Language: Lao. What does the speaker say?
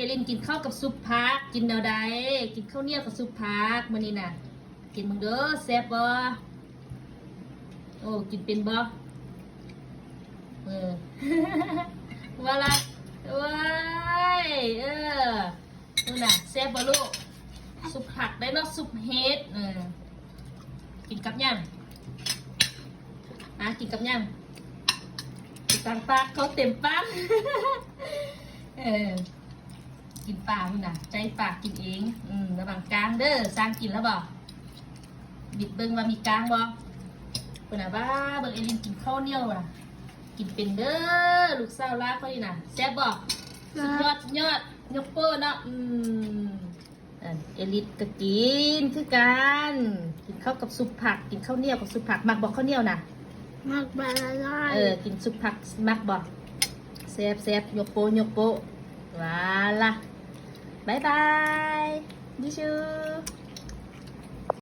ເອລິນກິນເຂົ້າກັບຊຸບຜັກ ກິນແນວໃດ? ກິນເຂົ້າໜຽວກັບຊຸບຜັກມື້ນີ້ນະ ກິນເບິ່ງເດີ້ ແຊບບໍ່? ໂອ້ ກິນເປັນບໍ່? ເອີ ວ່າລະ ໂອ້ຍ ເອີ ພຸ້ນນະ ແຊບບໍ່ລູກ? ຊຸບຜັກໄດ້ເນາະ ຊຸບເຫັດ ເອີ ກິນກັບຫຍັງ? ອາ ກິນກັບຫຍັງ? ກິນກາງປາກ ເຂົ້າເຕັມປາກ ເອີ ກິນປາພຸ້ນນະ ໃຈປາກກິນເອງ ອືມ ລະວັງກ້າງເດີ້. ຊ້າງກິນແລ້ວບໍ່? ບິດເບິ່ງວ່າມີກ້າງບໍ່? ພຸ້ນນະ ວ້າ ເບິ່ງເອລິນກິນເຂົ້າໜຽວລະ ກິນເປັນເດີ້ ລູກສາວຫຼ້າຂ້ອຍນີ້ນະ ແຊບບໍ່? ສຸດຍອດ ສຸດຍອດ ຍົກໂປ້ເນາະ ອືມ. ອັນເອລິດກໍກິນຄືກັນ ກິນເຂົ້າກັບຊຸບຜັກ ກິນເຂົ້າໜຽວກັບຊຸບຜັກ. ມັກບໍ່ເຂົ້າໜຽວນະ? ມັກບາລາລາຍ ເອີ ກິນຊຸບຜັກມັກບໍ່? ແຊບໆ ຍົກໂປ້ ຍົກໂປ້ ວ່າລະ ບາຍບາຍ ບິຊູ.